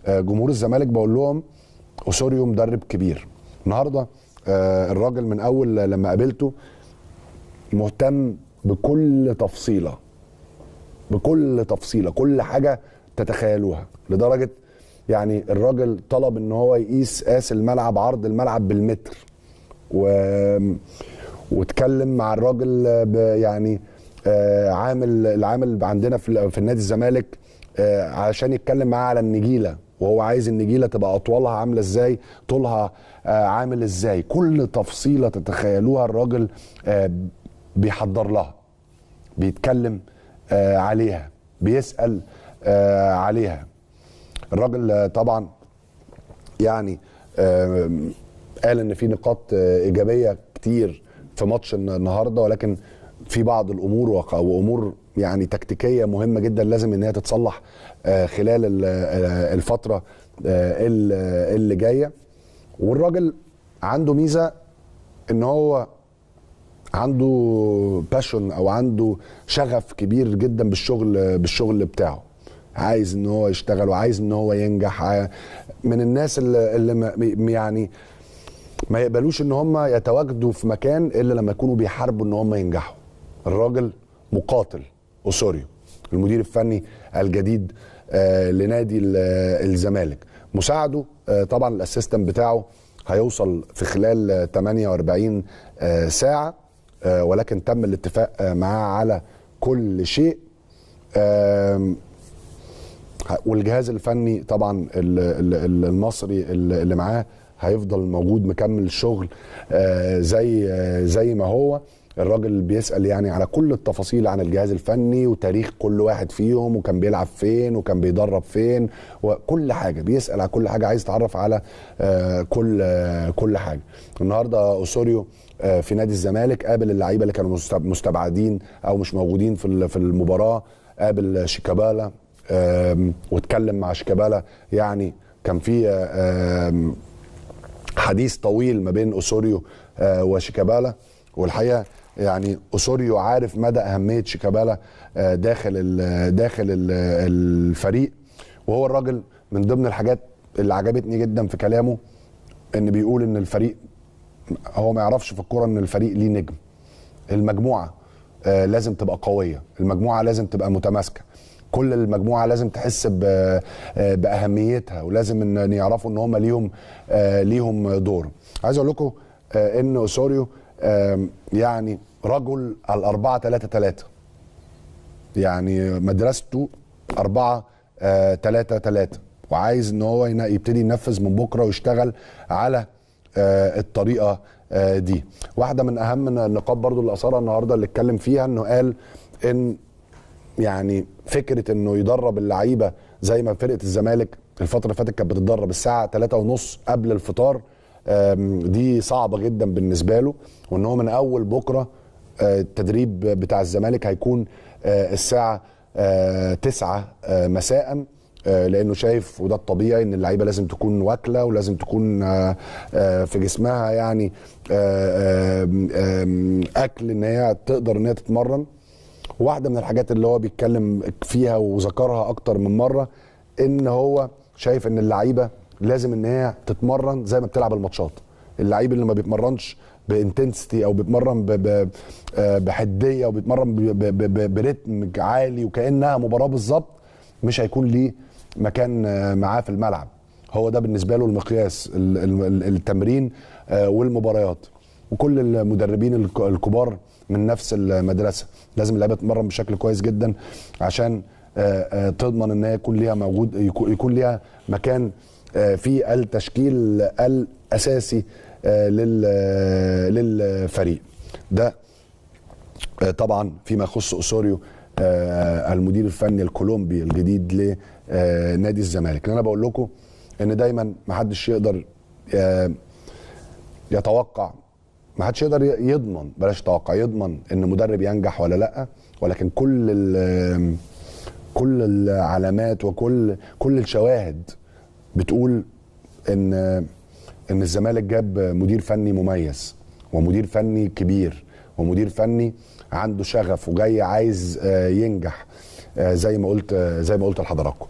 جمهور الزمالك بقول لهم اوسوريو مدرب كبير. النهارده الراجل من اول لما قابلته مهتم بكل تفصيله، بكل تفصيله، كل حاجة تتخيلوها، لدرجة يعني الراجل طلب ان هو يقيس قاس الملعب، عرض الملعب بالمتر، واتكلم مع الراجل يعني عامل العامل عندنا في النادي الزمالك عشان يتكلم معاه على النجيله، وهو عايز النجيله تبقى اطولها عامله ازاي، طولها عامل ازاي، كل تفصيله تتخيلوها الراجل بيحضر لها، بيتكلم عليها، بيسأل عليها. الراجل طبعا يعني قال ان في نقاط ايجابية كتير في ماتش النهارده، ولكن في بعض الامور وامور يعني تكتيكية مهمة جدا لازم ان هي تتصلح خلال الفترة اللي جاية. والراجل عنده ميزة ان هو عنده passion او عنده شغف كبير جدا بالشغل بتاعه، عايز ان هو يشتغل وعايز ان هو ينجح. من الناس اللي يعني ما يقبلوش ان هم يتواجدوا في مكان الا لما يكونوا بيحاربوا ان هم ينجحوا. الراجل مقاتل، اوسوريو المدير الفني الجديد لنادي الزمالك. مساعدة طبعا ال assistant بتاعه هيوصل في خلال 48 ساعة، ولكن تم الاتفاق معاه على كل شيء. والجهاز الفني طبعا المصري اللي معاه هيفضل موجود مكمل الشغل زي ما هو. الراجل بيسأل يعني على كل التفاصيل عن الجهاز الفني وتاريخ كل واحد فيهم، وكان بيلعب فين وكان بيدرب فين، وكل حاجة بيسأل على كل حاجة، عايز يتعرف على كل حاجة. النهارده اوسوريو في نادي الزمالك قابل اللعيبة اللي كانوا مستبعدين او مش موجودين في المباراة، قابل شيكابالا واتكلم مع شيكابالا. يعني كان في حديث طويل ما بين اوسوريو وشيكابالا، والحقيقة يعني اوسوريو عارف مدى اهمية شيكابالا داخل الفريق. وهو الراجل من ضمن الحاجات اللي عجبتني جدا في كلامه ان بيقول ان الفريق، هو ما يعرفش في الكورة ان الفريق ليه نجم، المجموعة لازم تبقى قوية، المجموعة لازم تبقى متماسكة، كل المجموعة لازم تحس باهميتها، ولازم ان يعرفوا ان هم ليهم دور. عايز اقول لكم ان اوسوريو يعني رجل 4-3-3، يعني مدرسته 4-3-3، وعايز ان هو يبتدي ينفذ من بكره ويشتغل على الطريقة دي. واحدة من اهم النقاط برضو اللي اثارها النهارده اللي اتكلم فيها، انه قال ان يعني فكرة انه يدرب اللعيبة زي ما فرقه الزمالك الفترة اللي فاتت كانت بتتدرب الساعة 3:30 قبل الفطار، دي صعبة جدا بالنسبة له، وان هو من اول بكره التدريب بتاع الزمالك هيكون الساعة 9 مساء، لانه شايف وده الطبيعي ان اللعيبة لازم تكون واكله ولازم تكون في جسمها يعني اكل ان هي تقدر ان هي تتمرن. واحدة من الحاجات اللي هو بيتكلم فيها وذكرها اكتر من مرة ان هو شايف ان اللعيبة لازم ان هي تتمرن زي ما بتلعب الماتشات. اللعيب اللي ما بيتمرنش ب intensity او بيتمرن بحديه وبيتمرن برتم عالي وكانها مباراة بالظبط، مش هيكون ليه مكان معاه في الملعب. هو ده بالنسبة له المقياس، التمرين والمباريات. وكل المدربين الكبار من نفس المدرسة، لازم اللعيبة تتمرن بشكل كويس جدا عشان تضمن ان هي يكون ليها موجود، يكون ليها مكان في التشكيل الاساسي للفريق. ده طبعا فيما يخص اوسوريو المدير الفني الكولومبي الجديد لنادي الزمالك. انا بقول لكم ان دايما ما حدش يقدر يتوقع، ما حدش يقدر يضمن، بلاش يتوقع، يضمن ان مدرب ينجح ولا لا، ولكن كل العلامات وكل الشواهد بتقول ان الزمالك جاب مدير فني مميز ومدير فني كبير ومدير فني عنده شغف وجاي عايز ينجح، زي ما قلت لحضراتكم.